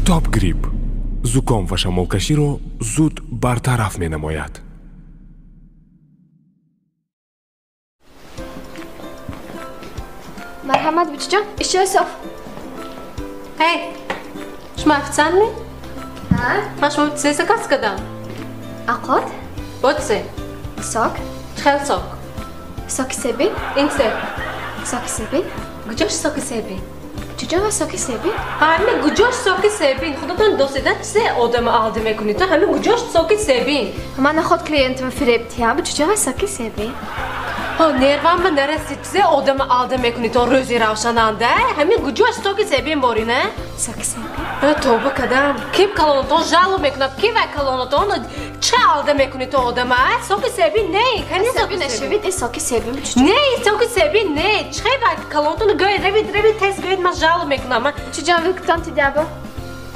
Стоп Грипп зуком ва шамолкаширо зуд бартараф менамояд. Марҳамат, бучиҷон, ишчои соф. Эй, шумо официантми? Ҳа? Ман шумо чизе заказ кардам? Ақот? Бо чизе? Сок. Чӣ хел сок? Соки себин. Ин чизе? Соки себин. Куҷош соки себин? Чиҷон ва соки себин? Ҳами куҷош соки себин? Худатон досидан чизе одама алда мекунед? Ҳами куҷош соки себин? Ман наход клиентам фиреб диҳам. Чиҷон ва соки себин? Ҳо, нервам ба нарасид. Чизе одама алда мекунед то рӯзи равшананда? Ҳами куҷош соки себин борин, а? Соки себин? Ҳа, тоба кадам. Ким калонатон жалоб мекунад? Ки вай калонатон чӣ алда мекунед то одама, а? Соки себин не, кани соки себин? Нашавид, э соки себин. Не, соки себин не. Чӣ вай калонатон гӯед, равид, равид, тез гӯед, ман жалоб мекунам. Чиҷон вилкатон тидаба?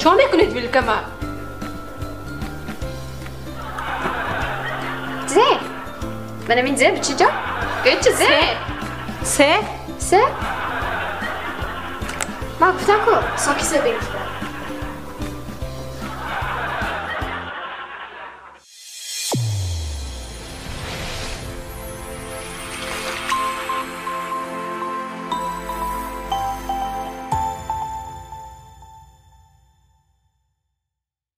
Чо мекунед вилкама? Зе. Манам ин зе, чиҷон? Гӯед чи зе? Се? Се? Ман гуфтам ку соки себин гуфтам.